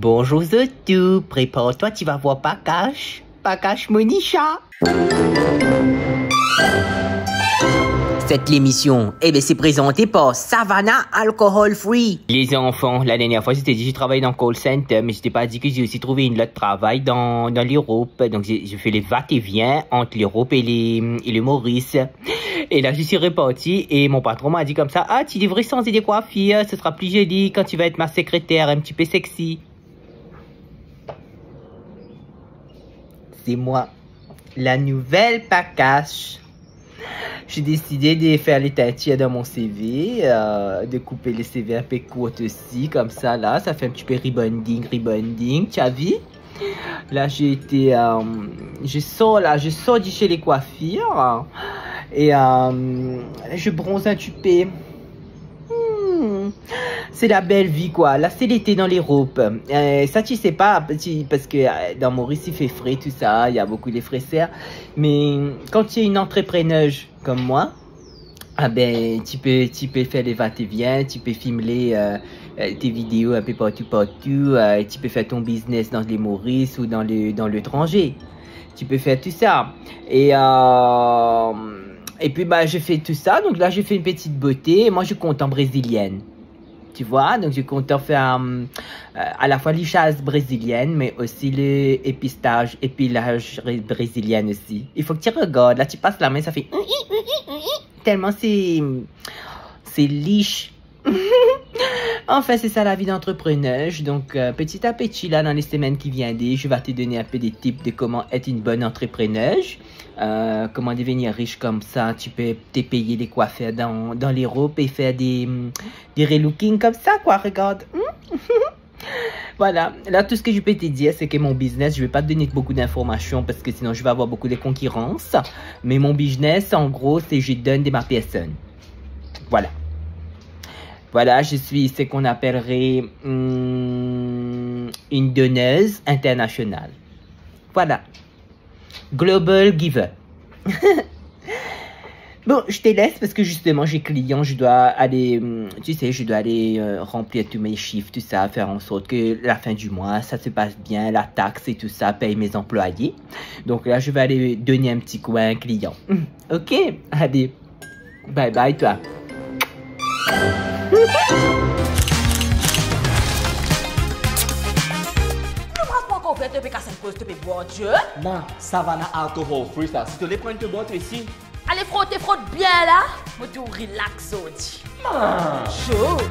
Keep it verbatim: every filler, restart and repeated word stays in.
Bonzour zot tou, prepar twa, ti va vwar Pakash, Pakash Monisha. Cette émission, eh ben, c'est présenté par Savannah Alcohol Free. Les enfants, la dernière fois, je t'ai dit, je travaille dans call center, mais je t'ai pas dit que j'ai aussi trouvé une autre travail dans, dans l'Europe. Donc, j'ai, je fais les va-et-vient entre l'Europe et les, et le Maurice. Et là, je suis reparti et mon patron m'a dit comme ça, « Ah, tu devrais changer de coiffure, ce sera plus joli quand tu vas être ma secrétaire, un petit peu sexy. » C'est moi, la nouvelle Pakash. J'ai décidé de faire les teintures dans mon cheveu, euh, de couper les cheveux un peu courts aussi, comme ça, là, ça fait un petit peu rebonding, rebonding, tu as vu ? Là, j'ai été, euh, je sors là, je sors de chez les coiffeurs, hein, et, euh, je bronze un petit peu. Hmm, c'est la belle vie, quoi. Là, c'est l'été dans l'Europe. Euh, ça, tu sais pas, tu, parce que, euh, dans Maurice, il fait frais, tout ça, il y a beaucoup de fraîcheur. Mais quand tu es une entrepreneuse comme moi, ah ben, tu peux, tu peux faire les va-et-vient, tu peux filmer, euh, euh, tes vidéos un peu partout, partout, euh, tu peux faire ton business dans les Maurice ou dans le, dans l'étranger. Tu peux faire tout ça. Et, euh, et puis, bah, je fais tout ça. Donc là, je fais une petite beauté. Moi, je suis content brésilienne. Tu vois, donc je suis content faire, euh, à la fois lissage brésilienne, mais aussi le épistage, épilage bré-, brésilien aussi. Il faut que tu regardes. Là, tu passes la main, ça fait tellement c'est, c'est lisse. Enfin, c'est ça la vie d'entrepreneur. Donc, euh, petit à petit, là, dans les semaines qui viennent, je vais te donner un peu des tips de comment être une bonne entrepreneur, euh, comment devenir riche comme ça. Tu peux te payer des coiffeurs dans, dans l'Europe et faire des, hum, des relooking comme ça, quoi. Regarde. Hmm. Voilà, là tout ce que je peux te dire, c'est que mon business, je vais pas te donner beaucoup d'informations parce que sinon je vais avoir beaucoup de concurrence. Mais mon business, en gros, c'est je donne de ma personne. Voilà. Voilà, je suis ce qu'on appellerait, hum, une donneuse internationale. Voilà. Global giver. Bon, je te laisse parce que justement, j'ai client, je dois aller, hum, tu sais, je dois aller, euh, remplir tous mes chiffres, tout ça, faire en sorte que la fin du mois, ça se passe bien, la taxe et tout ça, paye mes employés. Donc là, je vais aller donner un petit coup à un client. Hum, ok, allez, bye bye toi. Mo pran ankor ver, to pe kas enn koz, to pe bwar, Dieu. Na, Savannah Alcohol Free sa. Si to le pran enn to bwar, to isi. Ale frote, frot bien la. Mo di'w relax zordi. Ah. Chaud.